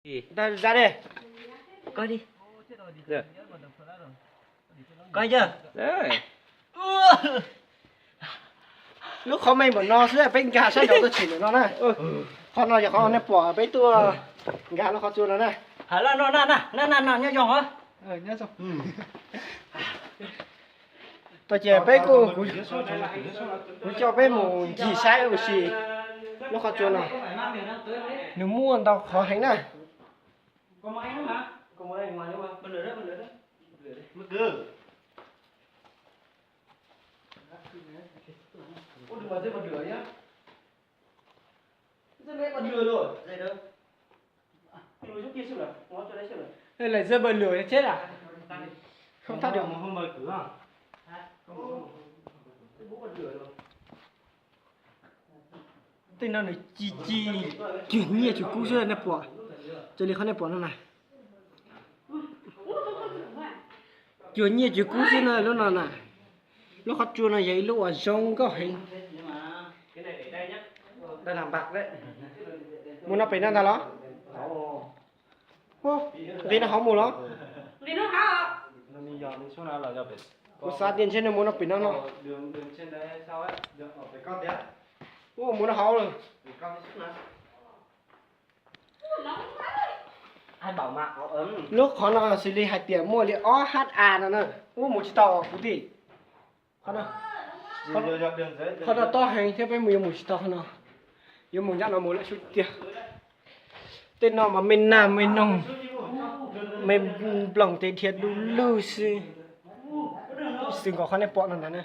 Ntag, za dej. Koj li. Koj yawg. Lub qhov me npaum no xwb peb nkag sab nraud tuaj tshwm ntawm no na. Qhov no yog qhov nej pom peb tuaj nkag lub qhov tsua no na. Hais laj no na, na na no nyob zoo os. Tau ces peb kuj, kuv coj peb mus ncig saib ua si lub qhov tsua no. Nws muaj ntau qhov heev na. Ê, lawv dơi bật lửa chết à? Không tắt được. Tej no nws ci ci, cuag nyiaj cuag kub xwb nej pom. Raws li qhov nej pom no na. Cuag nyiaj cuag kub xwb na lub no na. Lub qhov tsua no yog ib lub uas zoo nkauj heev. Mus no pem no ntag los? Nqis no hauv mus los? Kuv xav tias ntshe nws mus no pem no no. Mus no hauv lawm. Lub qhov no xws li hais tias muaj li ob ha no na. Ub, mus tsis tau kuv tij. Qhov no tob heev thiab peb mus yuav mus tsis tau qhov no. Yuav mus nyob no mus lawm xwb tiag. Tej no mas me nag me noog, me nploos tes dhia du lug xwb. Xwm nkaus qhov nej pom no ntag na.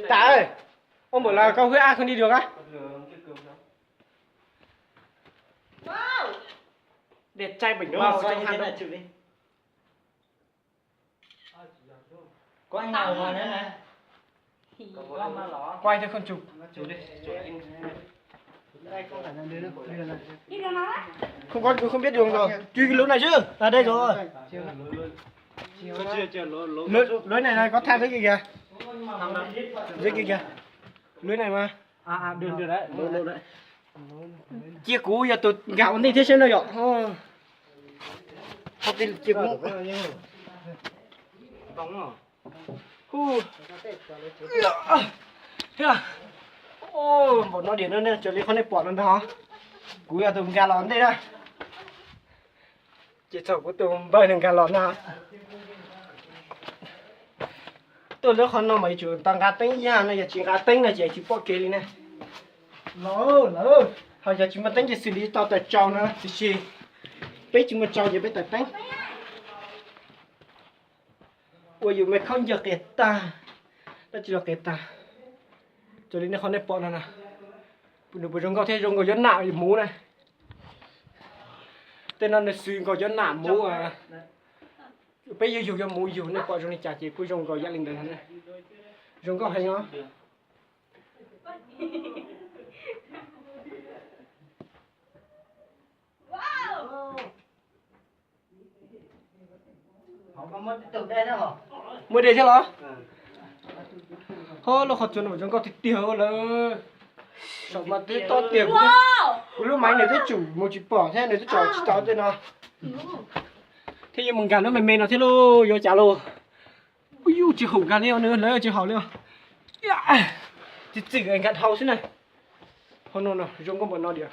Tả ơi, ông bảo là kau huyết áp không đi được á? Đẹp trai bình thường trong Hà Nội. Quay thôi không chụp. Không có, tôi không biết đường rồi. Truy cái lối này chứ. À đây rồi. Lối, lối này này có thang dưới kia kìa. Dưới kia kìa. Lối này mà. À, à, được, được đấy. Lối, lối đấy. Cia kuv yog tus nkag ua ntej thiab seb no yom. Cia kuv. Npaum no diam no ne, raws li qhov nej pom no ntag. Kuv yog tus nkag los ntej na. Ces txog kuv tus npawg nws nkag los no. Tuaj lub qhov no mas yuav tsum tau nqa teeb yaj no, yog tsis nqa teeb no ces tsis pom kev li na. Ho yog tsis muaj teeb ces xws li tau tawm tsau no, tiam sis peb tsis muaj tsau ces peb tawm teeb. Ua yus me khaub ncaws qias tag, dab tsi los qias tag. Raws li nej qhov nej pom no na, nws puas zoo nkauj thiab, zoo nkaus yuav nam muv na. Tej no nws xws nkaus yuav nam muv. Peb yug yug yuav muv yug, nej pom zoo li cas ces kuj zoo nkaus yam li ntawd na. Zoo nkauj heev os. Muaj dej thiab los? Ho lub qhov tsua no zoo nkauj tiag tiag lawm. Saum mas twb tob tiag, kuv lub maiv nws twb tsum mus tsis pom thiab, nws twb tsom tsis tau tej no. Thiab yuav mus nkag lub me me no thiab lauj, yuav cas lauj. Ub, yuj tsis haum nkag li os, nws lawv tsis haum li os. Txi txwm nkag dhau xwb na. Hauv no no zoo nkauj npaum no diam.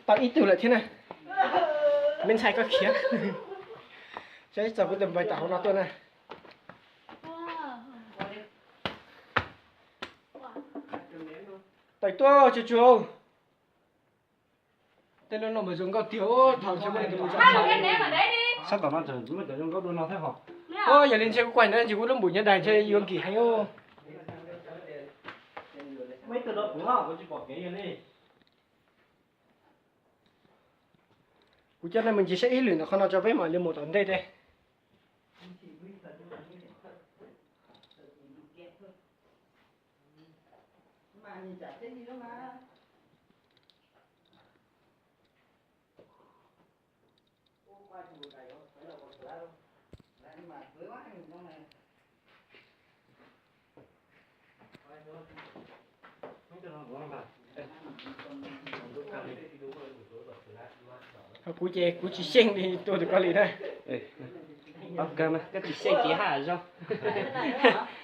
Tau ib tug lawm thiab na. Me ntxhais koj khiav. Saib txog kuv tus npawg tom hauv no tuaj na. Tawm tuaj tsuag tsuag. Tej lub no mas zoo nkauj tiag, thaum ntshe muaj leej twg mus tsom. Sab tom no tseem muaj cov zoo nkauj dua no thiab hos. Yog li ntshe kuv kuaj ntawd ntshe kuv lub npum nyob daig ntshe yuav nkim heev. Kuv coj nej mus ncig saib ib lwm ntawm qhov no tso peb mam li mus tom ntej tej. Kuv ces kuv tsis xyeej li tua tus koj li na. Koj tsis xyeej ces haj zoo.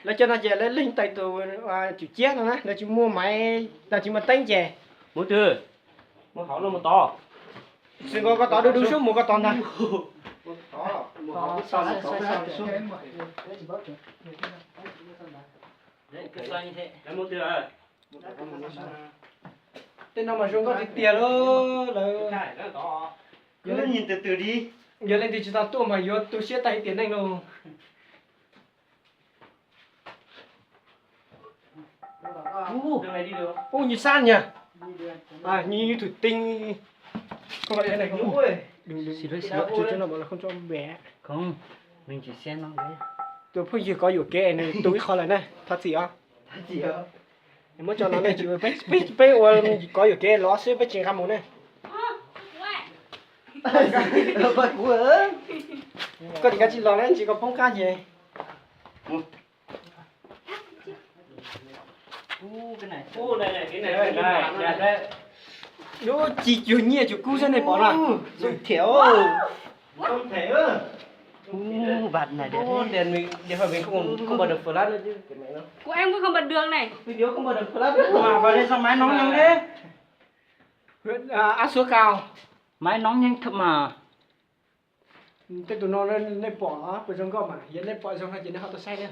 Lawv cov no ces lawv leeg tais tus tswm ciab no na, lawv tsis muaj maiv, lawv tsis muaj teeb ces. Mus twg? Mus hauv los mus tod. Tsis nko koj tod dub dub sub mus koj tod ntag. Tej no mas zoo nkauj tiag tiag lauj. Lawv, yog leej twg tsis tau tuaj mas yuav tu siab tag ib tiam neej lauj. Ub, nws sab nyag, nws thwm tij. Tus phooj ywg kov yuam kev nws tu ib qho lawm na, thov txim os. Muab tso no ne, peb ua kov yuam kev los xwb peb tsis nqa mus ne. Koj tsis nqa tsis los na, ntsis koj poob qab ces. Lub ci cuag nyiaj cuag kub xwb nej pom na. Vaj này đẹp thế. Ui, em có không bật được này. Ua sao máy nóng nhanh thế. Áp suất cao. Máy nóng nhanh thật mà. Tej tus no nej pom puas zoo nkauj mas, yog nej pom zoo no ces nej ho tau saib na.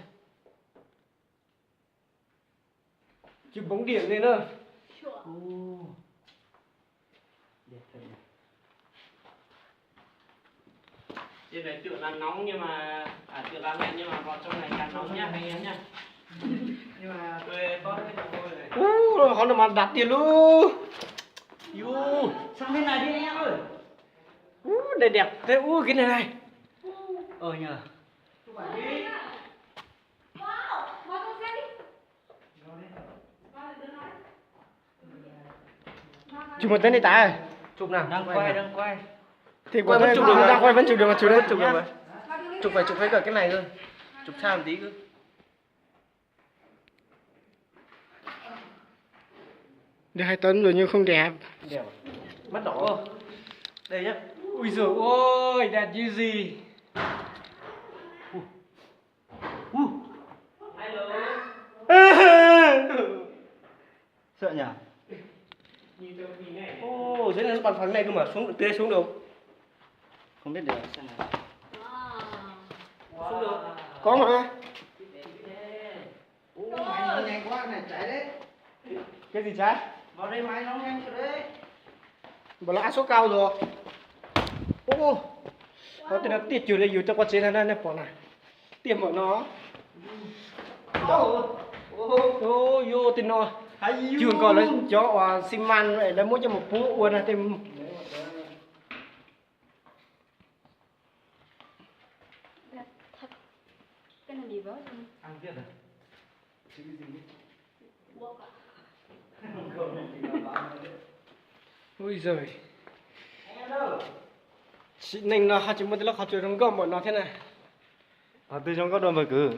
Tsis poob diam li na. Ub, qhov no mas dam tiag lub. Ub, dej dam thiab ub, kev neeg ne. Tsis muaj teeb li tas. Thì của tôi đang quay vẫn chụp được mà chụp đấy. Chụp phải chụp với cả cái này cơ. Chụp xa một tí cơ. Được hai tấm rồi nhưng không đẹp. Đẹp à? Mắt đỏ. Đây nhá. Ui dồi ôi, đẹp như gì. Ui. Sợ nhỉ? Ô, thế nên nó bằng phẳng này cơ mà, xuống, tưới xuống được. Không biết được xem nào. Có mà. Ủa, máy nó nhanh quá, cái này cháy đấy. Cái gì cháy? Vào đây máy nó nhanh thật đấy. Bảo là áp suất cao rồi. Ô, ô, tên nó tiết kiệm là dù cho con chế này, này, này, bỏ này. Tiêm vào nó. Ô, ô, yô, tên nó. Hay yô. Chưa còn là chó, à, xi măng này, là muốn cho một pú ua này, tên Cái này mì gói không? Ăn tiếp rồi. Chứ cái gì nữa. Ui giời. Sim neej no ho tsis muaj tej lub qhov tsua zoo nkauj npaum no thiab na. Ho twb zoo nkauj dua npawg kwv.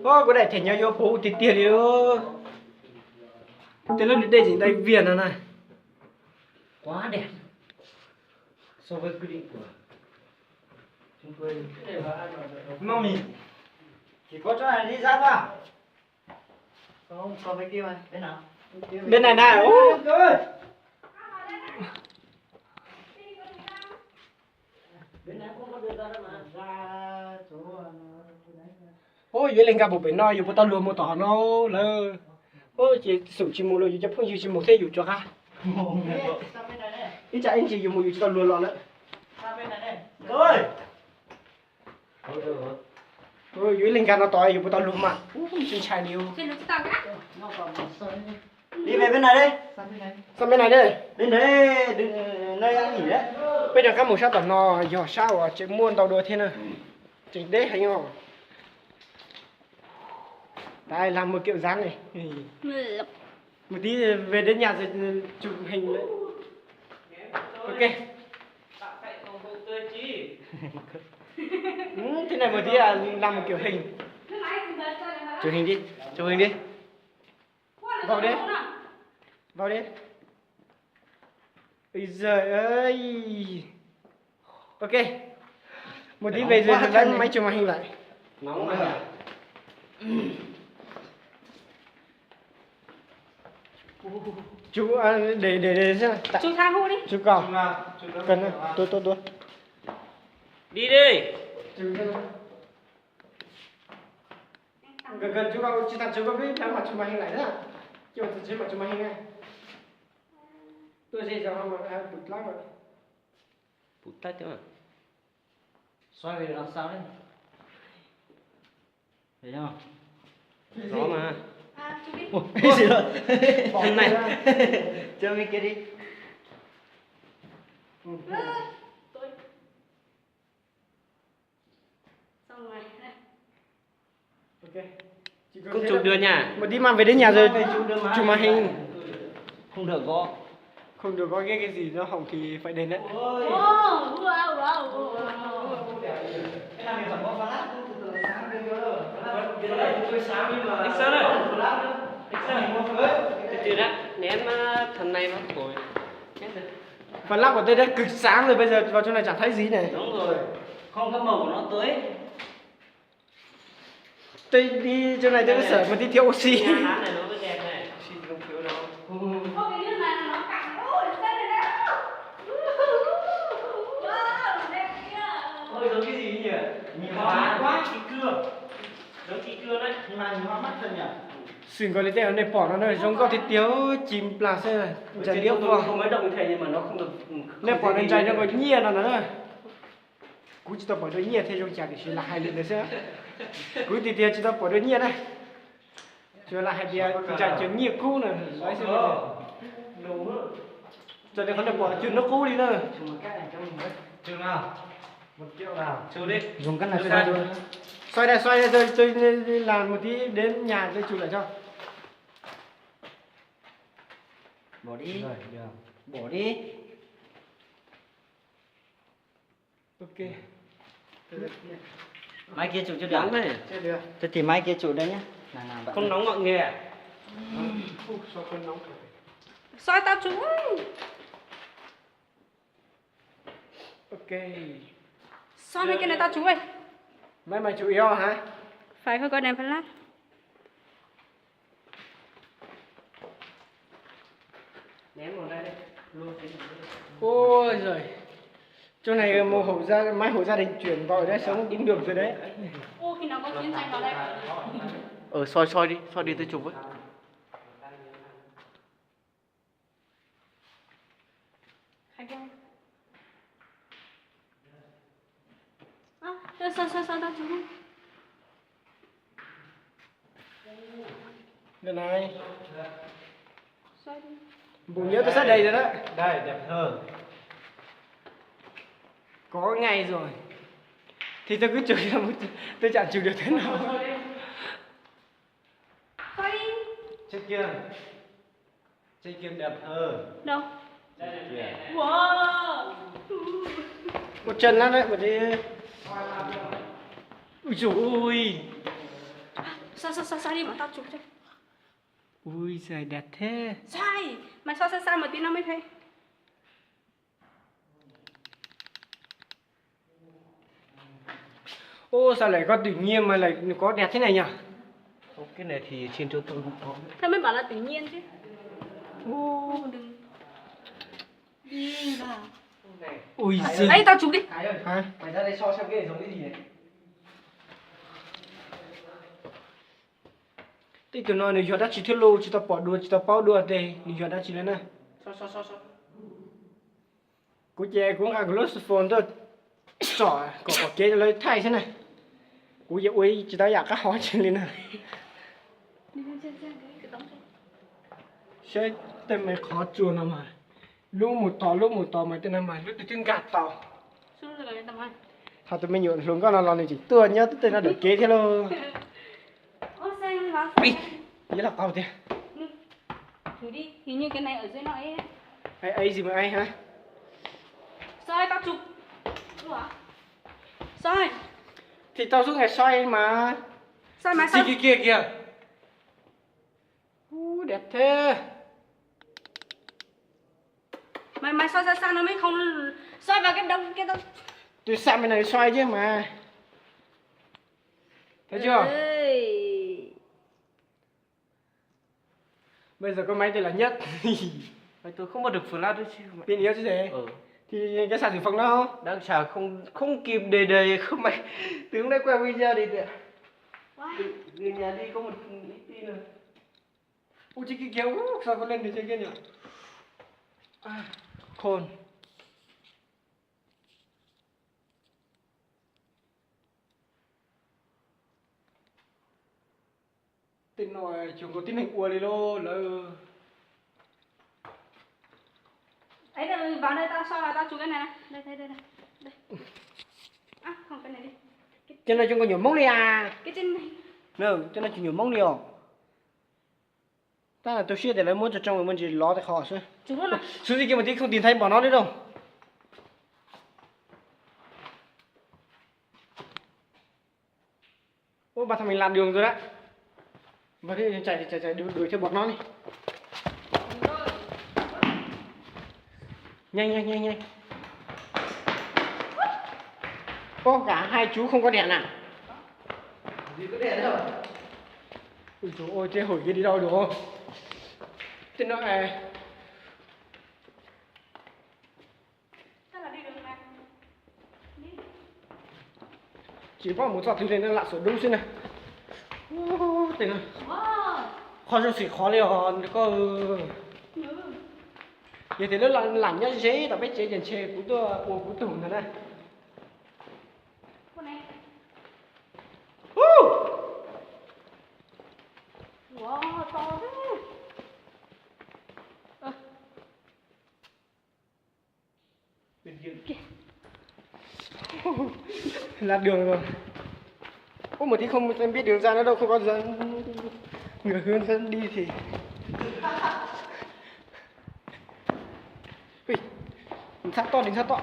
Ua, kuv daim them nyob yuav puv tiag tiag li. Tej lub dej tseem dai vias no na. Quá đẹp so với quy định của chúng tôi. Mong mình chỉ có chỗ này đi ra qua. Không, so với kia mà. Bên nào? Bên này này. Ui. Ua, yuav ua li cas mus pem no, yus puas tau luag mus tom no lawm. Ua, ces xum tsis mus los yus cov phooj ywg tsis mus thiab yus rov qab. Ib tsam ib ntsis yus mus yus tsis tau luag los lawm. Ua, yuav ua li cas no tod yus puas tau luag mas. Ua, tsis ntshai li. Đi về bên này đi. Sao bên này đi? Bên đấy, đừng, nơi ăn nghỉ đấy. Peb rov qab mus sab tom no, yog sab uas tseem muaj ntau dua thiab na. Tseem deb heev os. Tại làm một kiểu dáng này. Một tí về đến nhà rồi chụp hình đấy. Ok. Thế này một tí à, làm một kiểu hình. Chụp hình đi, chụp hình đi. Vào đi. Vào đi. Ôi giời ơi. Ok. Một tí về rồi bắn máy chụp màn hình lại. Chú, à, để, để, để xem. Chú tha hụ đi. Chú Cầu. Cần, tôi, tôi, tôi. Đi đi. Gần, gần chú Cầu, chú ta, chú có biết bắn mặt chụp màn hình lại nữa. Chú, tôi sẽ mặt chụp màn hình này. Tôi sẽ cho mà, à, bụt lắm rồi. Bụt tắt chứ mà. Xoay về đằng sau đấy. Thấy không? Có mà. Ủa, cái gì đó? Thằng này. Cho mình kia đi. Không chụp được nha. Một tí mang về đến nhà rồi chụp màn hình. Không được có. Không được có cái, cái gì nó hỏng thì phải đền đấy. Anh Sơn ơi. Anh Sơn. Từ từ đã, ném, ờ, thằng này nó thổi. Phần lắp của tôi đã cực sáng rồi, bây giờ vào trong này chẳng thấy gì này. Đúng rồi. Không có màu của nó tới. Tôi đi chỗ này tôi có sợ một tí thiếu oxy. Nhà hán này nó mới đẹp này. Xin không thiếu đâu. Ôi, cái nước này nó cạn. Ôi, nó cạn. Ôi, nó cạn. Ôi, giống cái gì nhỉ? Nhìn hoa quá, cái cưa. Giống cái cưa đấy. Nhưng mà nhìn hoa mắt thật nhỉ? Xwm nkaus li tej nej pom no na, zoo nkauj tiag tiag, ci nplas xwb, ntsa liab quaj. Không mấy đồng thế nhưng mà nó không được, ừ, không dễ nhìn. Nej pom no ntsa zoo nkaus nyiaj no na. Kuv tsis tau pom dua nyiaj thiaj zoo cas tiam sis lam hais li ntawd xwb. Kuv tiag tiag tsis tau pom dua nyiaj na. Tsuas lam hais tias ntsa cov nyiaj kub na, lawv xwb. Txawm li qhov nej pom cug hnub qub li na. Zoo kab na. Xoay đây, xoay đây, tôi, tôi làm một tí đến nhà tôi chụp lại cho. Bỏ đi. Rồi, được. Bỏ đi. Ok. Máy kia chụp chưa được. Tôi tìm máy kia chụp đây nhé. Nào, nào, bạn. Không nóng mọi người à? Không, sao không nóng? Soi tao chụp. Ok. Soi mấy cái này tao chụp ơi. Máy mày chụp yếu hả? Phải không, có đèn flash? Ôi giời. Chỗ này một hộ gia, mấy hộ gia đình chuyển vào đây sống cũng được rồi đấy. Ô, khi nào có chiến tranh vào đây. Ờ, soi, soi đi, soi đi tôi chụp với. Sao, sao, sao, sao tao chụp. Đây này. Bộ nhớ tôi sắp đầy rồi đó. Đây, đẹp hơn. Có ngày rồi. Thì tôi cứ chụp cho một, tôi chẳng chụp được thế nào. Trên kia. Trên kia đẹp hơn. Đâu? Trên kia. Wow. Một chân lắm đấy, một đi. Ui dồi ôi. Sao, sao, sao, sao đi mà tao chụp cho. Ui giời, đẹp thế. Sai, mày soi xa xa một tí nó mới thấy. Ô, sao lại có tự nhiên mà lại có đẹp thế này nhỉ? Không, cái này thì trên chỗ tôi không có. Tao mới bảo là tự nhiên chứ. Ô. Đừng. Đi vào. Ui giời. Ê, tao chụp đi. Hả? Mày ra đây so xem cái này giống cái gì này. Tej tus no nws yog dab tsi thiab lauj, tsis tau pom dua, tsis tau paub dua ces nws yog dab tsi lawm na. Kuv ces kuv nqa kuv lub xylophone tuaj tsom kom pom kev rau lawv thaij xwb na. Kuv yuav ua tsis tau yam qab hau tsi li na. Saib tej me qhov tsua no mas, lub mus tod lub mus tod mas tej no mas lub twg twb nkag tau. Thaum tus me nyuam hluas nkauj no los nws tseem tuaj nyob tej no dawm kev thiab lauj. Ib los qau tiag. Ê, ê, gì mà ê hả? Soi. Thì tao suốt ngày soi mà. Soi mà soi. Kiag kiag kiag. Ú, đẹp thế. Mày mày soi xa xa nó mới không soi vào cái đống kia tao. Tôi xa bên này soi chứ mà. Thấy chưa? Bây giờ có máy thì là nhất. Mày tôi không bắt được flash đấy chứ. Pin yếu chứ gì? Ừ. Thì cái sạc dự phòng đó không? Đang sạc không không kịp để đầy không mày. Từ hôm nay quay video đi kìa. Từ, từ nhà đi có một ít pin rồi. Ui, chết kia kìa, ui, sao có lên được trên kia nhỉ? À, khôn. Tên no trường có tiếng Anh ua đi lô lỡ. Ấy, vào đây tao soi vào tao chụp cái này này. Đây, đây, đây, đây. Đây. À, không, cái này đi. Trên này trường có nhiều móng đi à. Cái trên này. Nè, trên này trường nhiều móng đi ồ. Tab sis tu siab tias lawv muab tso tsoo mus ntsis lov tej qho xwb. Xub tib kiag mus tib không tìm thấy bọn nó nữa đâu. Ua, ba thab ming lam đường rồi đó. Ba thab ming chạy chạy chạy đuổi đuổi theo bọn nó đi. Nhanh nhanh nhanh nhanh. Có cả hai chú không có đèn à? Ui dồi ôi, thế hổi kia đi đâu được không? Thế nó à. Tsis paub mus txoj twg li, no lam sawv dub xwb na. Qhov zoo xim qhov li os koj. Yog tias lub lam nyob ze tom peb tsev ces ntshe kuv tuaj ua kuv tug ntag na. Lát đường rồi. Ủa, mà thì không biết đường ra nữa đâu, không có người hướng dẫn đi thì. Ui, đỉnh sắt to, đỉnh sắt to.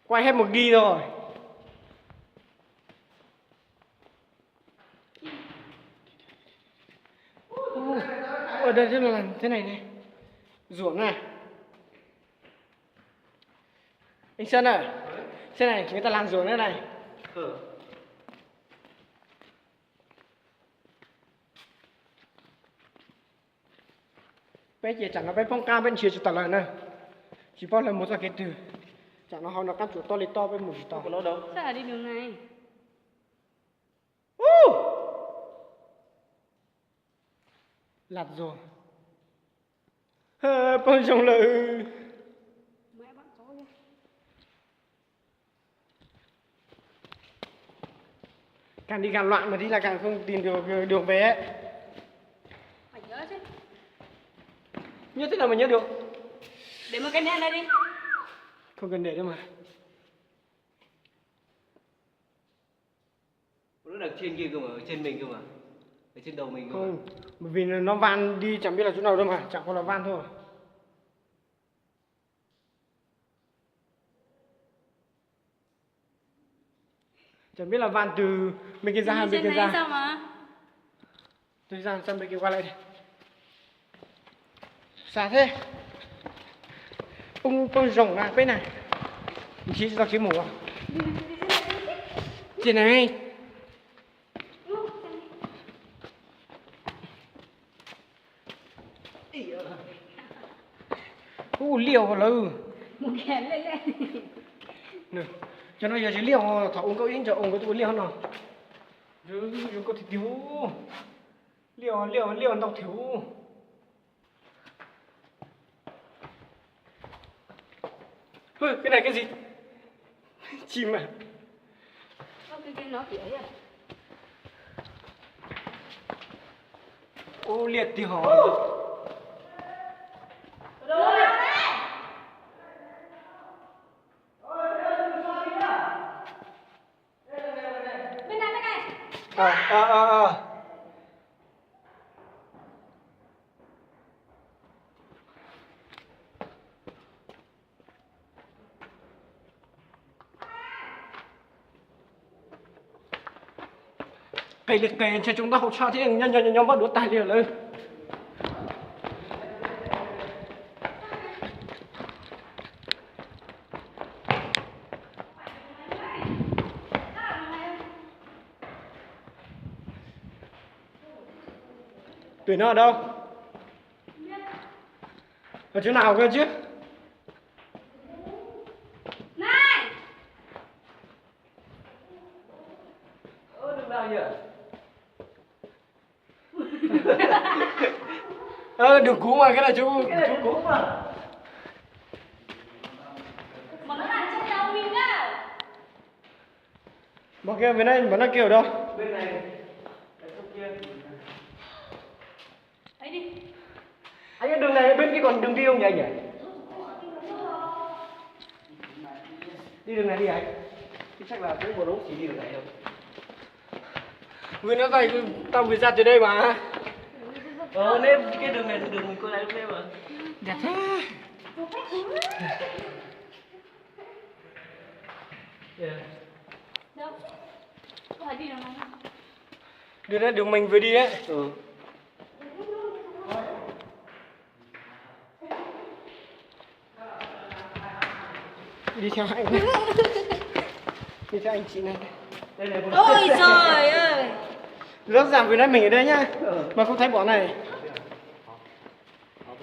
Quay hết một ghi rồi. Ồ, ở đây rất là thế này này. Ruộng này. Anh Sơn à, thế này người ta làm ruộng thế này. Peb ces tsam no peb poob qab peb nrhiav tsis tau lawm na. Tsis paub lawv mus txoj kev twg. Tsam no hauv no qab tsuas tob li tob peb mus tsis tau. Lam zoo. Poob zoo lawm. Càng đi càng loạn mà đi là càng không tìm được đường về ấy. Nhớ thế nào mà nhớ được. Để một cái nét này đi. Không cần để đâu mà. Nó đặt trên kia cơ mà, trên mình cơ mà. Ở trên đầu mình cơ mà. Không, bởi vì nó van đi chẳng biết là chỗ nào đâu mà, chẳng qua là van thôi. Chẳng biết là van từ bên kia ra hay bên kia ra. Tôi ra sang bên kia qua lại đi. Xa thế. Poob, poob zoo na peb na. Ntshe tsis tau kev mus. Ces ne. Ub, liaj lawm. Cov no yog tsis liaj, thaum ua nkauj ib ntsis ua nkauj ua liaj no. Zoo nkauj tiag tiag. Liaj, liaj, liaj ntau thiab. Ui, cái này cái gì? Chim à? Ui, liaj tiag hov. Ờ, ờ, ờ, ờ. Qis li qis, ntshe tsoo ntaub hau tshaj thiab, nyob nyob nyob nyob npaj duav tag li lawm. Pem no dau. Tsis na, dwm kuv mas, koj na, kuv. Npaj kiag, npaj no kiag dau. Anh, đường này bên kia còn đường đi không nhỉ anh nhỉ? Đi đường này đi anh. Chứ chắc là cũng một đống chỉ đi đường này thôi. Vì nó dạy tao vì ra từ đây mà. Ờ, nếp cái đường này là đường mình qua lại lúc nếp mà. Đẹp thế. Đưa ra đường mình vừa đi đấy. Ừ. Đi theo anh. Đi theo anh chị này. Ôi giời ơi. Rõ ràng vừa nãy mình ở đây nhá. Mà không thấy bọn này.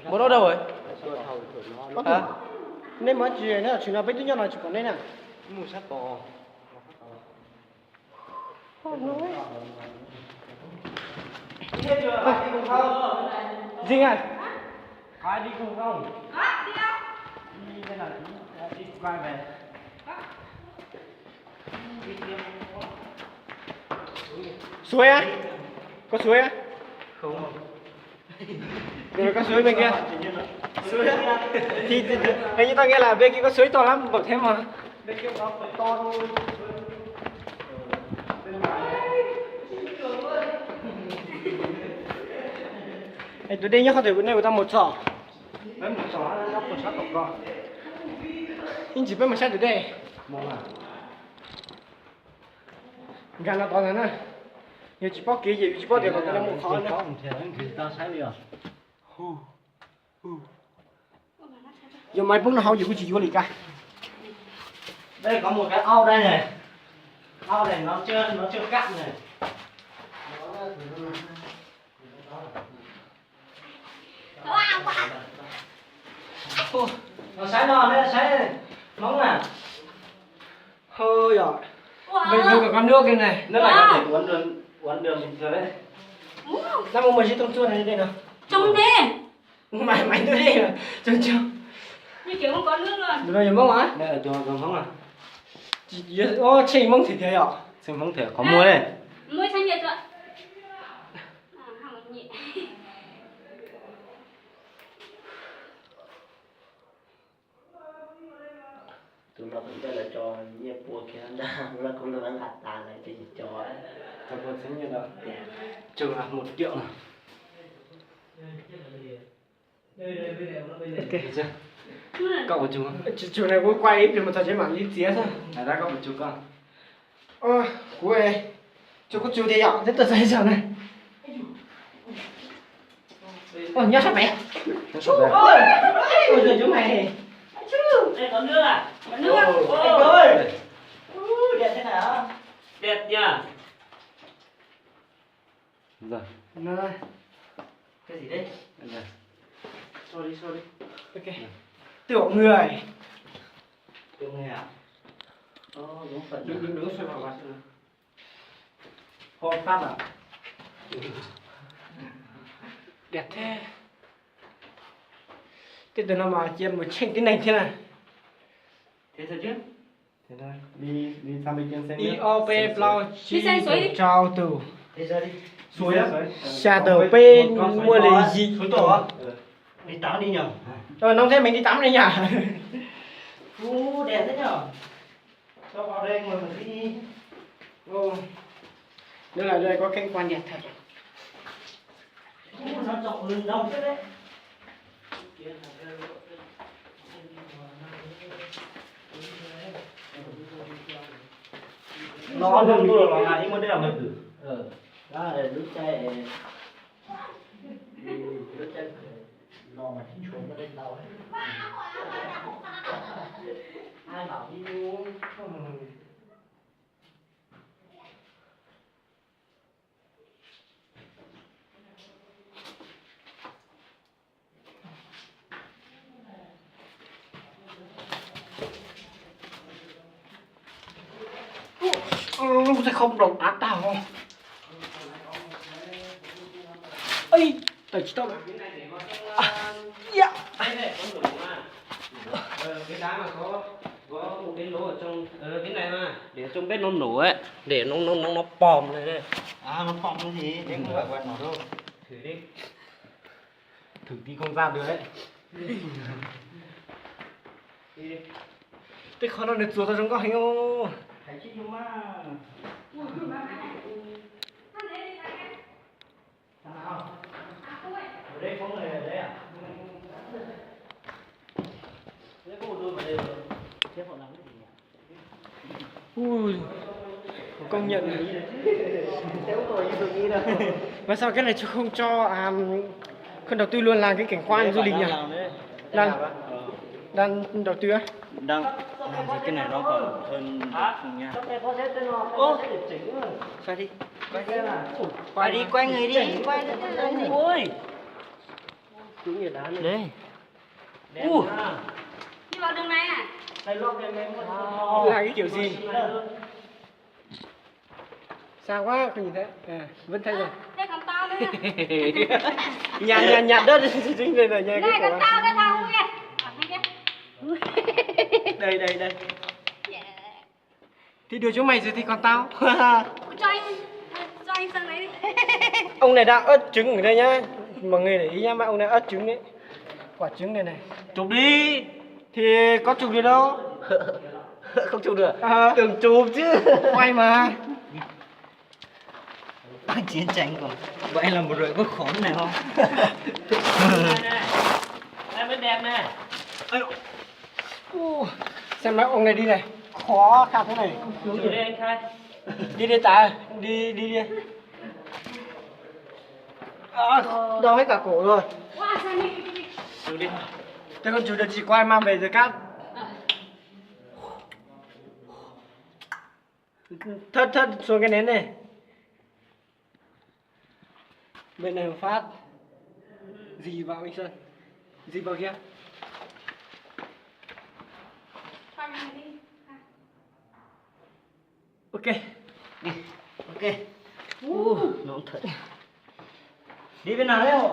Bọn nó đâu rồi? Có thủ. Hả? Nên mới chỉ nó chỉ nó biết nó là chỉ còn đây nè. Mua sắt to. Không nói. Dinh à? Có đi cùng không? Đi thế nào? Đi qua về. Suối á? Có suối á? Không. Rồi con suối bên kia. Suối á? Thì, thì, thì, hình như tao nghe là bên kia có suối to lắm, bậc thế mà. Bên kia nó phải to thôi. Ê, tôi đi nhá, có thể bữa nay của tao một giỏ. Peb mus txog no peb mus saib tom ko. Ib ntsis peb mus saib tom dej. Nkag no tod ntag na. Yog tsis paub kev ces yus tsis paub tias kom mus qhov no. Yog maiv poob no hauv ces kuj tsis yuav li cas. Đây có một cái ao đây này. Ao này nó chưa, nó chưa cạn này. Nó sái no, nó sái móng nè. Hơi rồi. Ủa? Mình vừa có con nước đây này. Nước này có thể uống được, uống được bình thường đấy. Ủa? Nó mua mười tông chuột này đây nào. Trông thế. Mày, mày đưa đi mà. Trông trông. Như kiểu không có nước luôn. Rồi, rồi móng hả? Đây là chuột còn móng à? Ô, chê móng thì thế à? Chê móng thì có mua đây. Mới sáng giờ chưa? À, không nhẹ. Tus no kuv coj lawv tso nyiaj pua kiag ntag, hnub no kuv lawv nqa tas lawv ces tsis tso. Tso pua txheeb nyiaj no, tsuas hais mus tiam no. Koj ua tsuag. Tsis tsuag na, kuv quay ib pliag mus txog tsev mam li txiav xwb. Hais rau koj ua tsuag koj. Kuv, tsuag kuv tsuag tiag yom, twb tuaj txog ib zaug na. Nyob sab pem. Ui, ui, ui, ui, ui. Ê, có nước à? Có nước à? Ôi, ôi. Ui, đẹp thế nào? Đẹp nhỉ? Rồi. Cái gì đấy? Rồi. Sorry, sorry. Ok. Rồi. Tiểu người. Tiểu người à? Ồ, đúng phần. Đứng, đứng, đứng xoay vòng vòng xem nào. Hô phát à? Đẹp thế. Tej tus no mas cia mus tsheej tib neeg thiab na. Thế thôi chứ. Ib ob peb plaub tsib rau tus. Xya tus peb muaj li yim tus. Đi tắm đi nhỉ? Ờ, nóng thế mình đi tắm đi nhỉ? Ú, đẹp thế nhỉ? Cho vào đây ngồi một tí. Ồ, nước là đây có cảnh quan đẹp thật. Ú, nó trồng rừng rau phết đấy. Nó ăn hương đua là ngày, nhưng mà đây là ngày cử. Ờ. Lub caij, lub caij no mas tsis tshua muaj neeg tau. Ai, mam ib hnub. Lub taub hau nplaum av tag. Tawm tsis tau lawm. Cái này mà để trong bếp nó nổ ấy, để nó nó nó nó pòm này đây. À, nó pòm cái gì? Để không phải quạt nổ đâu. Thử đi. Thử đi không ra được đấy. Tej qhov no nws txuas tau zoo nkauj heev os. Ui, công nhận. Mà sao cái này chứ không cho à, không đầu tư luôn làm cái cảnh quan du lịch nhỉ? Đang, đang đầu tư á. Đang làm gì cái này nó còn hơn được nha. Ô, sao đi? Quay đi. Quay đi, quay người đi. Quay đi. Ui. Đấy. Ui. Đi vào đường này à? Là cái kiểu gì? Xa quá, không nhìn thấy. À, vẫn thấy rồi. Thế còn tao nữa. Nhạt, nhạt, nhạt đó, chính là nhạt cái này còn của tao, tao không biết. Đây, đây, đây. Thì đùa chúng mày rồi thì còn tao. Cho anh, cho anh sang đấy đi. Ông này đang ớt trứng ở đây nhá. Mọi người để ý nhá, mà ông này ớt trứng đấy. Quả trứng này này. Chụp đi. Thì có chụp được đâu. Không chụp được. Ờ. Tưởng chụp chứ. Quay mà. Chiến tranh còn. Bọn em làm một đội có khốn này không? Đây mới đẹp nè. Ơ, xem mấy ông này đi này. Khó khăn thế này. Đi đi Tài, đi đi đi. À, đau hết cả cổ rồi. Cho con chủ được chỉ quay mang về rồi cắt. Thất thất xuống cái nến này. Bên này một phát. Gì vào anh Sơn. Gì vào kia. Ok. Ok. Uh, nóng thật. Đi bên nào đấy hả?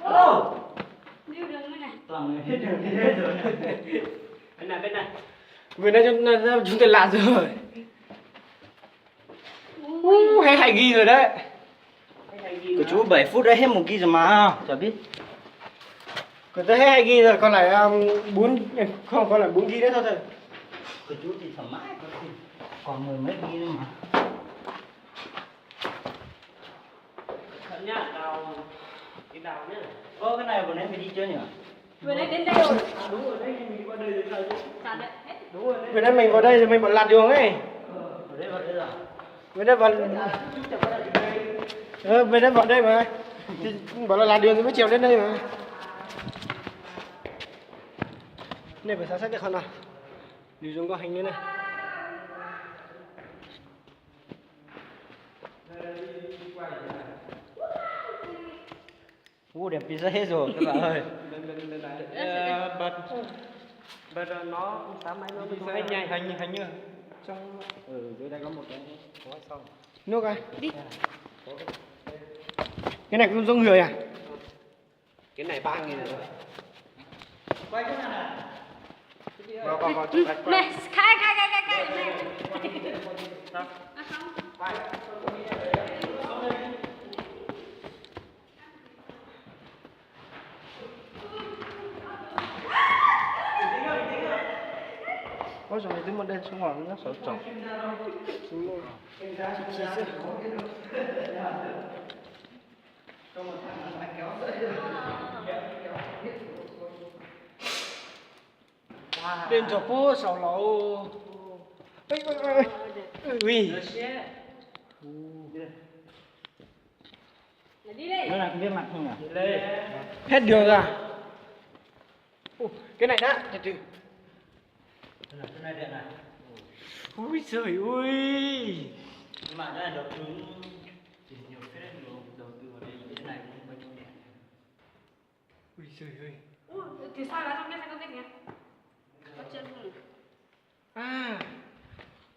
Alo. Đi đường bên này. Toàn người hết đường đi hết rồi. Bên này, bên này. Vừa nãy chúng, chúng tôi lạ rồi. Uh, hay hay ghi rồi đấy. Của chú bảy phút đã hết một ghi rồi mà. Chả biết. Của tôi hết hai ghi rồi, còn lại um, bốn, không, còn lại bốn ghi nữa thôi. Của chú thì thoải mái, có khi còn mười mấy ghi nữa mà. Ơ, cái này vừa nãy mình đi chưa nhỉ? Vừa nãy đến đây rồi. À, đúng rồi, đấy, mình đi qua đây rồi sao chứ? Sao đấy? Đúng rồi, đấy. Vừa nãy mình vào đây rồi mình bảo lật đường ấy. Ờ, ở đây vào đây rồi. Vừa nãy vào, ờ, vừa nãy vào đây mà. Thì bảo là lật đường thì mới trèo đến đây mà. Này phải xem xét cái con nào. Đi xuống có hình như này. Ú, đèn pin sắp hết rồi các bạn ơi. Ờ, bật, bật nó, xóa máy nó. Pin sắp hết nhanh, hình như, hình như trong, ở dưới đây có một cái khóa sau. Nước à? Đi. Cái này cũng giống người à? Cái này ba nghìn rồi. Mày khai, khai, khai, khai, khai, mày. Hả? Nó không. Ủa, sao mày twb muaj dej xwb mà nó sawv tsees. Tsis muaj. Tsis, tsis xwb. Dej nrog puag saum los. Ui. Nó là không biết mặt không nhỉ? Hết đường rồi. Ủa, cái này đó, từ từ. Ui giời ơi. Nhưng mà nó là đầu tư, nhiều phết đấy, nhiều đầu tư vào đây như thế này cũng có nhiều tiền. Ui giời ơi. Ủa, thì sao là trong cái này không biết nhỉ? Có chân không? À,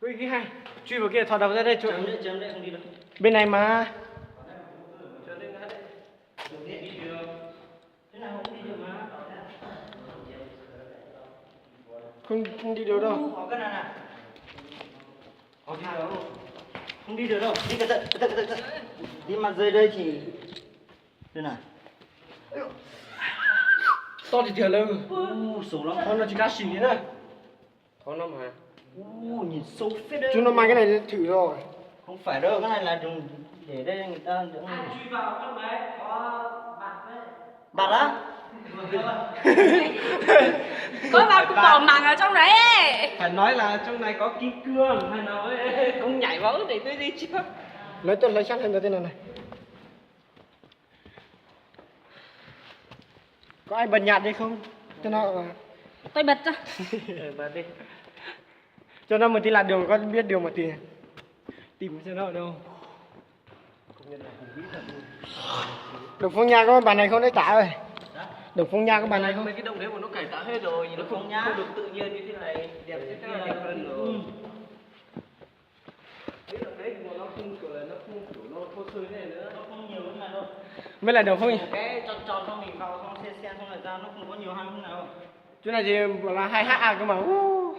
ui, cái hay. Chui vào kia, thò đầu ra đây, chui. Chấm đấy, chấm đấy, không đi đâu. Bên này mà. Không, không đi được đâu. Ủa, cái này nè. Không đi được đâu. Không đi được đâu. Đi cái tận, cái tận, cái tận, cái tận. Đi mặt dây đây thì. Đây này. To tiag tiag lawm. Ui, xấu lắm. Thov no tsis kav sim li na. Thov no mà. Ui, nhìn xấu phết đấy. Chúng nó mang cái này thử rồi. Không phải đâu, cái này là dùng để đây người ta dưỡng. Bạt á? Có vào cái vỏ màng ở trong đấy. Phải nói là trong này có kim cương hay là với cũng nhảy vào để tôi đi trước. Nói tôi lấy sắt lên cho tên này này. Có ai bật nhạc đi không? Cho nó, ờ, tôi bật cho. Ờ, bật đi. Cho nó một tí là đường, có biết đường mà tìm. Tìm cho nó ở đâu. Đồng Phong Nha có bàn này không đấy Tả ơi? Hả? Đồng Phong Nha có bàn này không? Mấy cái động đấy mà nó cải tạo hết rồi, nhìn nó không, không được tự nhiên như thế này, đẹp chứ, nó đẹp hơn rồi. Mấy động đấy thì bọn nó không, kiểu là nó không, kiểu nó thô sơ thế này nữa. Nó không nhiều thế này đâu. Mới là Đồng Phong Nha. Cái tròn tròn xong mình vào xong xe xe xong lại ra, nó không có nhiều hang thế nào đâu. Chỗ này thì bảo là hai ha cơ mà. Ú.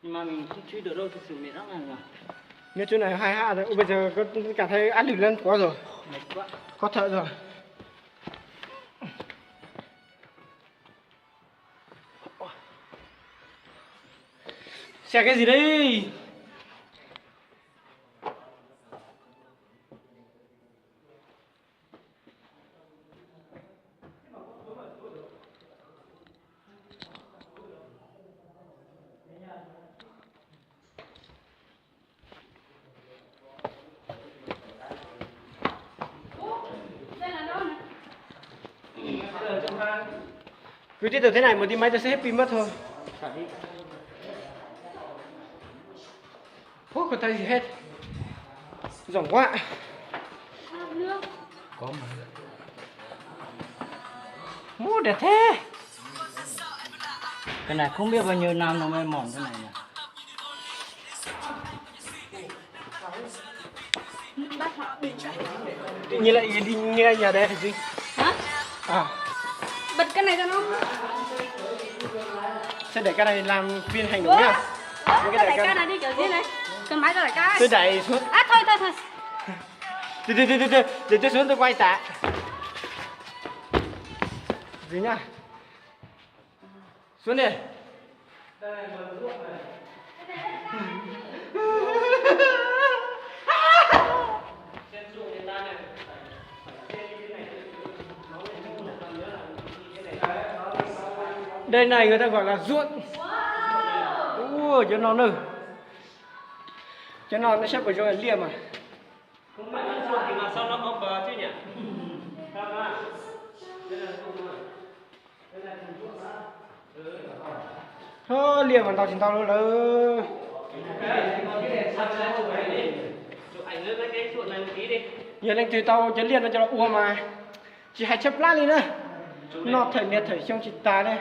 Nhưng mà mình không chui được đâu, thực sự mệt lắm này nhỉ. Nếu chỗ này hai ha rồi, ui, bây giờ có cảm thấy áp lực lên quá rồi. Mệt quá. Khó thở rồi. Xe cái gì đây? Cứ tiếp tục thế này một tí máy tôi sẽ hết pin mất thôi. Ủa, còn tay gì hết. Rộng quá. Có mà. Mũ đẹp thế. Cái này không biết bao nhiêu năm nó mới mỏng cái này nhỉ. Tự nhiên lại đi nghe nhạc đấy hả Duy? Hả? À. Bật cái này cho nó. Sẽ để cái này làm phiên hành động nhá. Ủa? Ủa, cái đại ca này đi kiểu gì này? Cái máy cho đại ca. Tôi đẩy xuống. À, thôi, thôi, thôi. Từ từ từ từ từ, để tôi xuống tôi quay tả. Duy nhá. Xuống đi. Đây này người ta gọi là ruộng. Ui, cov no nơ. Cov no nó sắp vào ruộng liêm mà. Hos, liaj mas ntau tsis ntau lawm. Yog leej twg tau cov liaj no coj los ua mas tsis hais tshaib plab li na, noj thawm niaj thawm xyoo tsis tas li.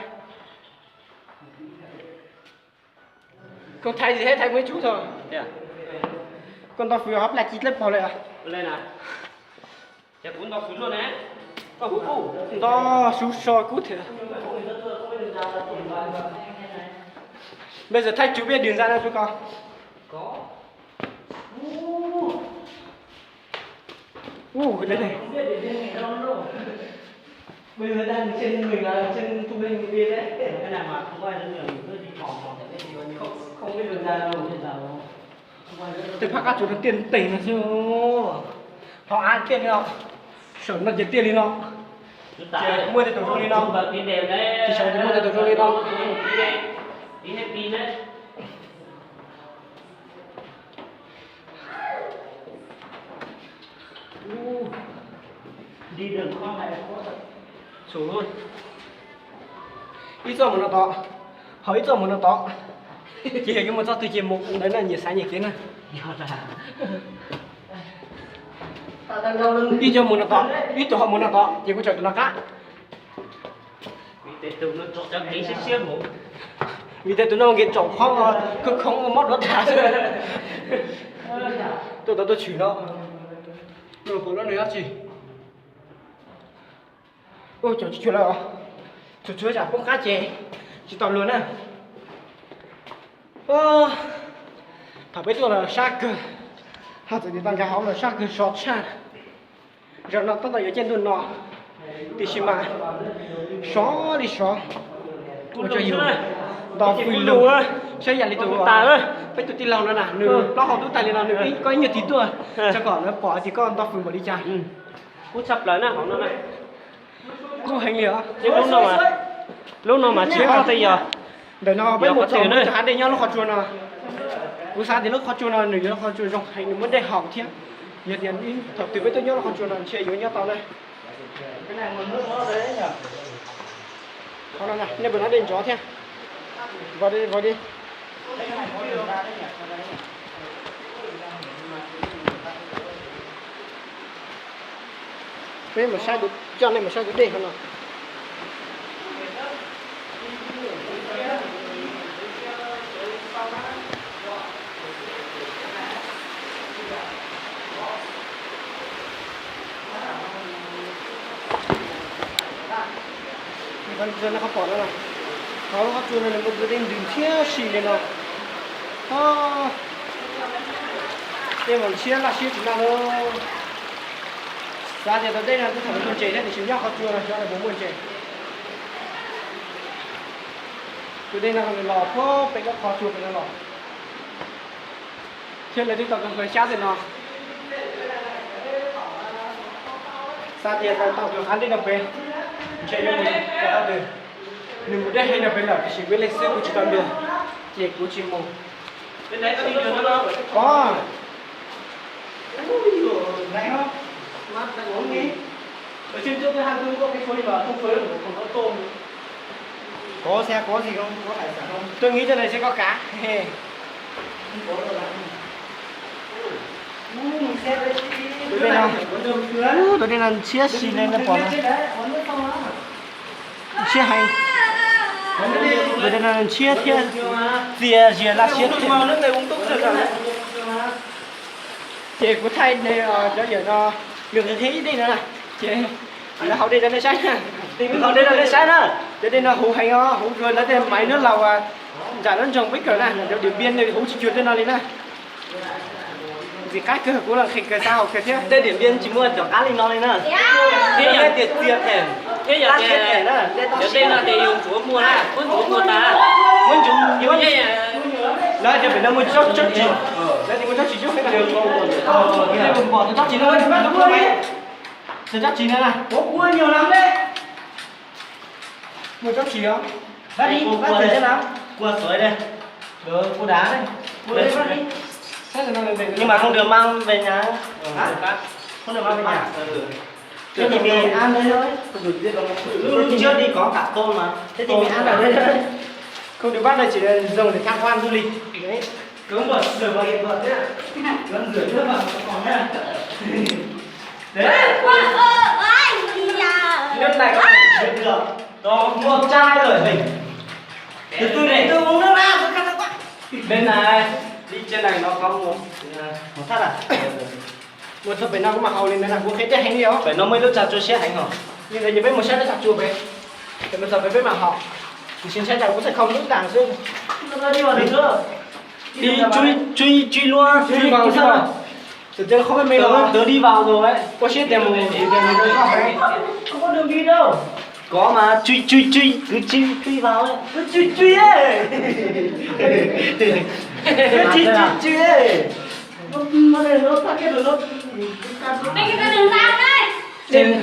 Koj thaij gì hết, thaij muaj ib tsub tho. Koj nto fwv hov plag ci dlawb paug li. Nto sub so kub thiab. Bây giờ thách chú biết đường ra đâu cho con. Ui, đây này. Bây giờ đang trên mình là trên Thu Minh đi đấy. Cái này mà không có ai dẫn đường, mình cứ đi vòng vòng để đi, không, không biết đường ra đâu, bây giờ. Tôi phát các chú nó tiên tỉnh nó chứ. Họ ai tiên nó. Sổ nó chỉ tiên đi nó. Chỉ mua cho tôi đi nó. Chỉ sổ chỉ mua cho tôi đi nó. Đi hết pin đấy. Ib txoj mus no tod, ho ib txoj mus no tod. Ces yog yuav mus txoj twg ces mus ntawd na, nyias xav nyias kev na. Ib co mus no tod, ib tug ho mus no tod, ces kuv tsaws tus no qab. Vim tias tus no nkees tsaum qhov khoob khoob mob duav tas xwb. Tuaj tod tuaj tshwm no, no pom lub no dab tsi? Ua cov tsis cuag lawm os. Txhua txhua yam poob qab ces tsis tau luag na. Thaum peb tuaj los sab kawg, ho txawm tias tau nkag hauv los sab kawg sov tshaj. Zaum no tab tom yuav caij ntuj no, tiam sis mas sov li sov. Ua rau yus nto fwm lug, saib yam li tus, peb tus tij laug no na, nws plaub hau dub tas li no, nws ib, koj ib nyuag tig tuaj, tso kom lawv pom hais tias koj nto fwm npaum li cas. Kub tshaj plaws na hauv no na. Kub heev li os. Lub no mas tsis paub tej yog. Ntawm no peb mus txog muaj ib tug hav dej nyob lub qhov tsua no. Kuv xav tias lub qhov tsua no nws yog lub qhov tsua zoo heev, nws muaj dej haus thiab. Yog tias thaum twg peb tuaj nyob lub qhov tsua no ntshe yuav nyob tau na. Qhov no nej puas hnov dej nrov thiab? Vau di, vau di. Peb mus saib, coj nej mus saib tus dej hauv no. Qhov no, qhov pom no, qhov lub qhov tsua no nws muaj dej ntws thiab si li no. Tej mas ntshiab laj siab tsis laj lawm. Xav tias tau dej no twb thaum muaj ntses thiab tiam sis nyob qhov tsua no xyov puas muaj ntses. Tus dej no nws los puag pem lub qhov tsua pem no los. Thiab lawv twb tau tus hlawv xyab tej no. Xav tias tau tus hav dej no pem, ntshe yuav mus rau qhov twg. Nws mus deb heev no pem lawm tiam sis kuv ib leeg xwb kuv tsis tau luag, ces kuv tsis mus. Kov. Kov xia kov xim, koj ngi coj na seb koj kav. Tus dej no, tus dej no ntshiab si li no pom no. Ntshiab heev. Tus dej no ntshiab thiab txias zias laj siab thiab. Ces kuv thaij cov yawm no, nws qhia ib dej no na, ces lawv haus dej rau nej saib na. Haus dej rau nej saib na. Cov dej no huv heev os, huv cuag lawv tej maiv nub laus nram lub nroog peb kawm na, cov Diam Npiab nws huv tsis cuag tej no li na. Ntxim qab kawg, kuv los qhia kawg, xav haus kawg thiab. Tej Diam Npiab tsis muaj cov qab li no li na. Thiab yog tias txias them, thiab yog tias cov dej no ces yus ntxuav muag na, muab ntxuav muag tas, muab ntxuav muag. Lawv tias pem no muaj tsob tsob tsis, lawv tias muaj tsob tsis cub pem no. Pom tus tsob tsis no, tus tsob tsis no na. Muaj tsob tsis os. Kua xuav, kua dav. Nhưng mà không được mang về nhà. Không được mang về nhà. Thế thì mình ăn đấy thôi. Trước đi có cả tôm mà. Thế thì mình ăn ở đây thôi. Không được bắt đây, chỉ là dùng để tham quan du lịch. Đấy. Cấm vào rửa vào hiện vật nhá. Cấm rửa trước vào phòng nhá. Đấy. Nước này có thể rửa được. Có một chai rồi mình. Từ từ để tôi uống nước đã, tôi khát nước quá. Bên này, đi trên này nó có một, một thắt à? Mus txog pem no kuv mam haus li ntawd na, kuv qhia deb heev li os. Pem no muaj ib lub tsag tsua siab heev os. Li ntawd ces peb mus saib lub tsag tsua pem. Pem mus txog pem peb mam haus. Tiam sis ntshai tsam kuv txawm khaus lub tas xwb. Đi chui, chui, chui luôn, chui vào, chui vào. Txawm tias qhov me me los tớ đi vào rồi đấy. Ua siab tias mus, tias mus rau koj heev. Không có đường đi đâu. Có mà, chui, chui, chui, cứ chui, chui vào đấy. Cứ chui, chui ấy. Cứ chui, chui, chui ấy. Nó, nó, nó, nó tắt cái rồi nó. Anh cái đường ra đây. Đây,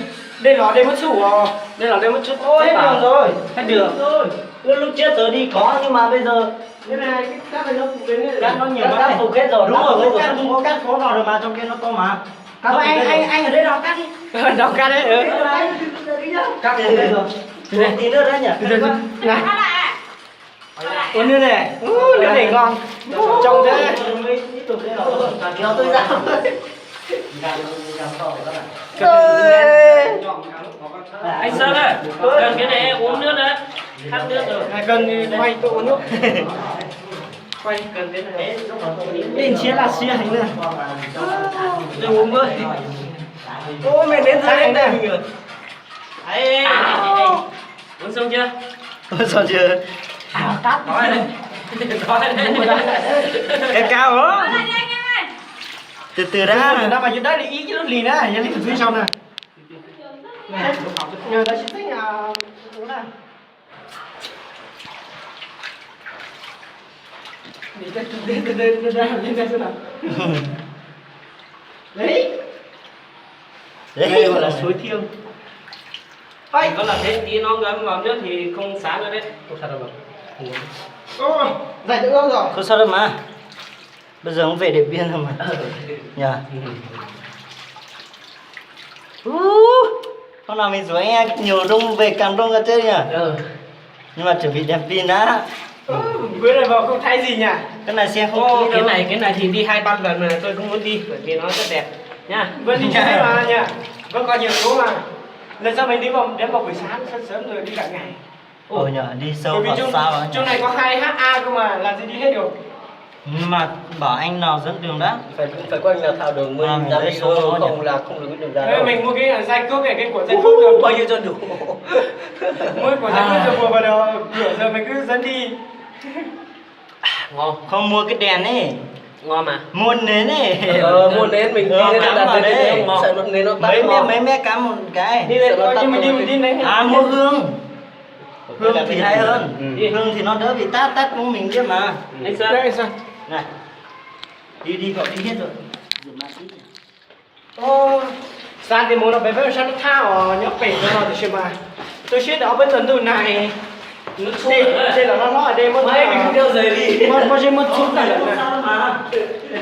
đây là đây mất sủ à? Đây là đây mất sủ. Ôi, hết đường rồi. Hết đường. Rồi. Lúc, lúc trước tớ đi có nhưng mà bây giờ cái này, cái cát này nó phủ lên đấy. Cát nó nhiều lắm. Cát phủ hết rồi. Đúng rồi, cát phủ, cát phủ vào rồi mà trong kia nó to mà. Anh, anh, anh ở đây đọc cắt đi. Đọc cắt đấy, ừ. Cắt đi. Từ từ. Này. Uống nước này. Ú, nước này ngon. Trông thế. Anh Sơn ơi, cần cái này uống nước đấy. Khát nước rồi. Này, cần thì quay tôi uống nước. Quay, cần cái này. Lên chia là chia hành nữa. Tôi uống với. Ô, mẹ đến giờ đến đây mình rồi. Ê, ê, ê, ê. Uống xong chưa? Uống xong chưa? À, tắt. Đói đấy. Đói đấy. Cái cao đó. Từ từ đã. Từ từ đã mà, chứ đấy là ý chứ lì nè, giờ đi từ từ sau nè. Nè, giờ ta sẽ tính, à, ủa nè. Để ta chụp lên, từ từ, từ từ, lên đây xem nào. Đấy. Đây gọi là suối thiêng. Ôi. Có là thế tí nó ngấm vào nước thì không sán nữa đấy. Không sán đâu mà. Ôi, giải được luôn rồi. Không sao đâu mà. Bây giờ cũng về Điện Biên thôi mà. Ờ. Nhờ. Ú, hôm nào mình rủ anh em nhiều đông về Càng Đông ra chơi nhỉ? Ờ. Nhưng mà chuẩn bị đèn pin đã. Ơ, bữa nay vào không thấy gì nhỉ? Cái này xem không. Ô, kỹ cái đâu. Này, cái này thì đi hai ba lần mà tôi cũng muốn đi, bởi vì nó rất đẹp nha. Vẫn đi chơi mà nhỉ? Vẫn có nhiều số mà. Lần sau mình đi vào, đến vào buổi sáng, sớm sớm rồi đi cả ngày. Ồ, nhờ, đi sâu vào sao á nhỉ? Ôi, vì trong, trong này có hai ha cơ mà, làm gì đi hết được. Nhưng mà bảo anh nào dẫn đường đã. Phải, phải có anh nào thạo đường mới dám đi số không là không được cái đường ra đâu. Ê, mình mua cái giấy cước này, cái của giấy cước. Ú, bao nhiêu cho đủ. Mua của giấy cước cho mua vào đó, rửa rồi mình cứ dẫn đi. Ngon. Không mua cái đèn ấy. Ngon mà. Mua nến ấy. Ờ, mua nến mình đi, ờ, cắm vào đấy. Sợ nó, nến nó tắt. Mấy mét, mấy mét cắm một cái. Đi đây, coi như mình đi, mình đi nến. À, mua hương. Hương thì hay hơn. Ừ. Hương thì nó đỡ bị tắt, tắt cũng mình biết mà. Anh Sơn. Này. Đi đi, gọi đi hết rồi. Rửa mặt tí nhỉ? Ơ, xa tias mus no pem peb sab nab thab os, nyob pem no no tiam sis mas tu siab tias ob peb tag ntuj nag dej los hlob hlob dej muab, muab zeb muab txhub tag lawm na.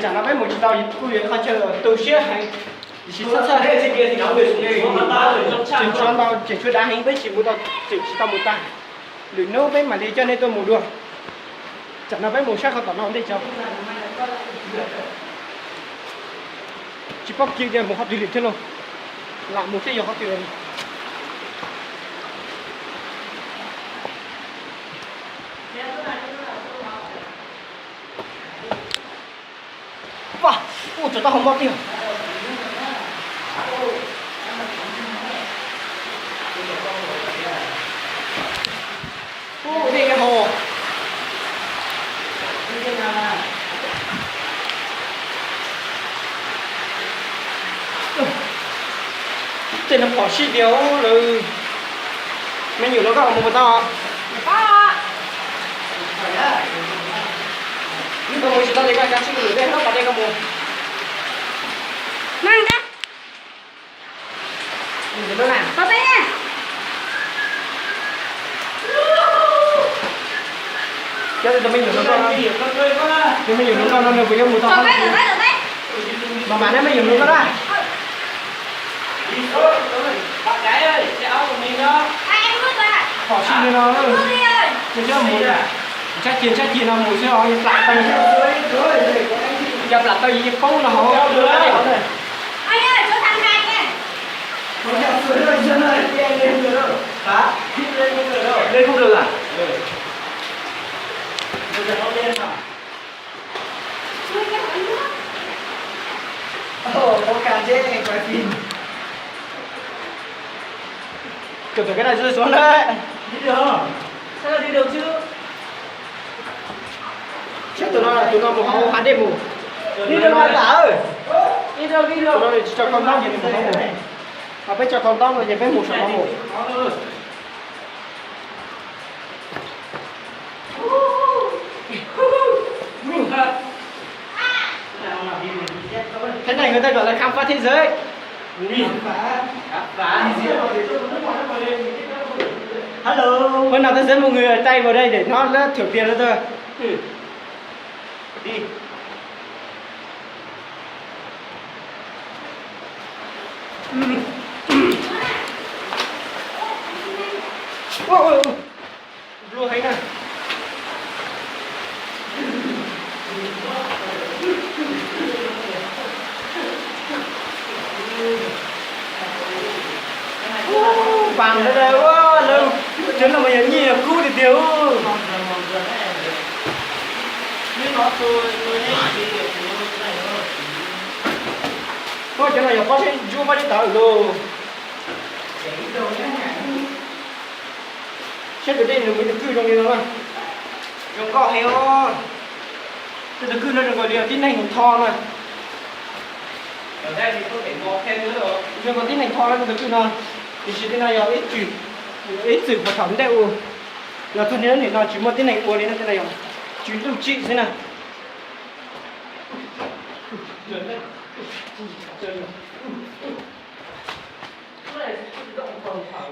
Tsam no peb mus tsis tau kuj yuav qhov chaw tu siab heev. Tiam sis txhob txhawj, tseem tshuav ntau, tseem tshuav dav heev, peb tsis mus tau, tseem tsis tau mus tag. Lwm hnub peb mam li coj nej tuaj mus dua. Tsam no peb mus sab qhov tom no ntej tso. Tsis paub kiag tias mus qhov twg li thiab lauj. Lam mus thiab yog qhov twg. Pab, ua tsov tau hauv npoj tiag. Ua dej nyob hauv. Tej no phom sij tiag lawm. Me nyuam no koj mus puas tau? Koj mus tsis tau ces koj kav tsij mus lwm tej, koj pas dej koj mus. Cov me nyuam no, cov me nyuam no nws puas yuav mus tau? Mas mam na, me nyuam no koj na. Phom sij li no, nws coj mus, ntshab cia ntshab cia no mus xwb os, plam taw, yog plam taw yeej poob no hauv. Hả? Lên không được à? Ồ, có cà dê này, quay phim. Chụp được cái này rơi xuống đấy. Đi được. Sao đi được chứ? Chết tụi nó, tụi nó một hố hán đêm ngủ. Đi được mà tả ơi. Đi được, đi được. Tụi nó thì cho con tóc thì mình không ngủ. Mà phải cho con tóc rồi thì phải ngủ sao không ngủ. Thế này người ta gọi là khám phá thế giới. Hello. Bữa nào tôi dẫn một người ở Tây vào đây để nó, nó thử tiền cho tôi. Đi. Nplua heev na. Ub, pas ntawd lawv, cov no mas yog nyiaj yog kub tiag tiag. Ub, cov no yog pob zeb ntsuab pob zeb tawv lauj. Saib tus dej nws muaj tus kwj zoo li no na. Zoo nkauj heev os. Tej tus kwj no zoo nkaus li tib neeg mus tho na. Zoo nkaus tib neeg tho na tej tus kwj no. Tiam sis tej no yog ib txwm, ib txwm puag thaum ntej ua los txog niaj hnub nim no tsis muaj tib neeg ua li na, tej no yog tswv ntuj tsim xwb na.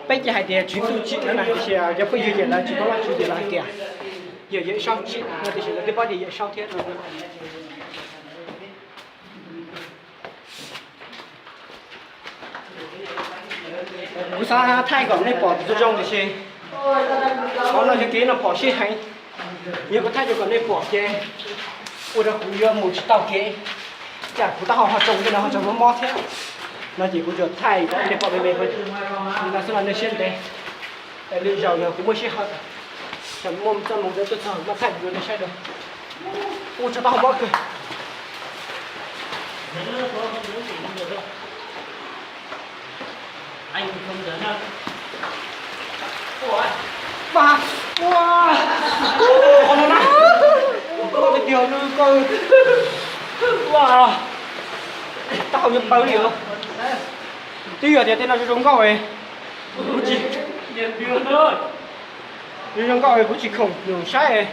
Peb cia hais tias tswv ntuj tsim no na, tiam sis cov phooj ywg ces lawv tsis paub lawv tswv ces lawv hais tias yawm yawm saub tsim no, tiam sis lawv twb paub tias yawm saub thiab no. Kuv xav thaij kom nej pom zoo zoo tiam sis qhov no yog kev no phom sij heev. Yog kuv thaij rau kom nej pom ces ua rau kuv yuav mus tsis tau kev, tsam kuv taub hau ho tsoo tej no ho tsoo mob mob thiab. No ces kuv tsuas thaij kom nej pom me me li no xwb los nej siab ntev. Lwm zaus yog kuv muaj sij hawm, tsam muaj txoj hmoo tuaj txog mas thaij rau nej saib dua. Ua tsoo taub hau mob kawg. Mas, ua, qhov no na, qhov tiag tiag nws kawg, ua, taub hau yuav pawv li os. Twb yog tias tej no zoo zoo nkauj, kuv tsis, zoo zoo nkauj kuv tsis khoom saib,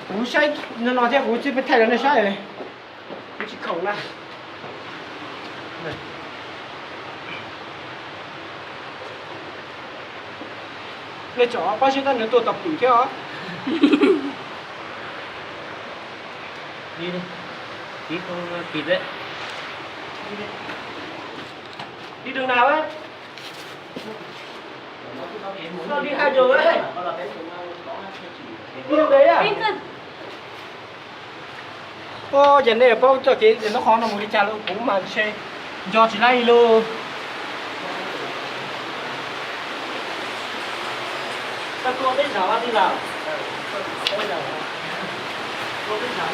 kuv saib no no thiab kuv tsis thaij rau nej saib, kuv tsis khoom na. Nej tsom pob zeb tab nws tuaj tau pwm thiab os. Ua, ces nej paub txoj kev ntawm lub qhov no mus li cas lawm, kuv mas ntshe nco tsis laib li lauj.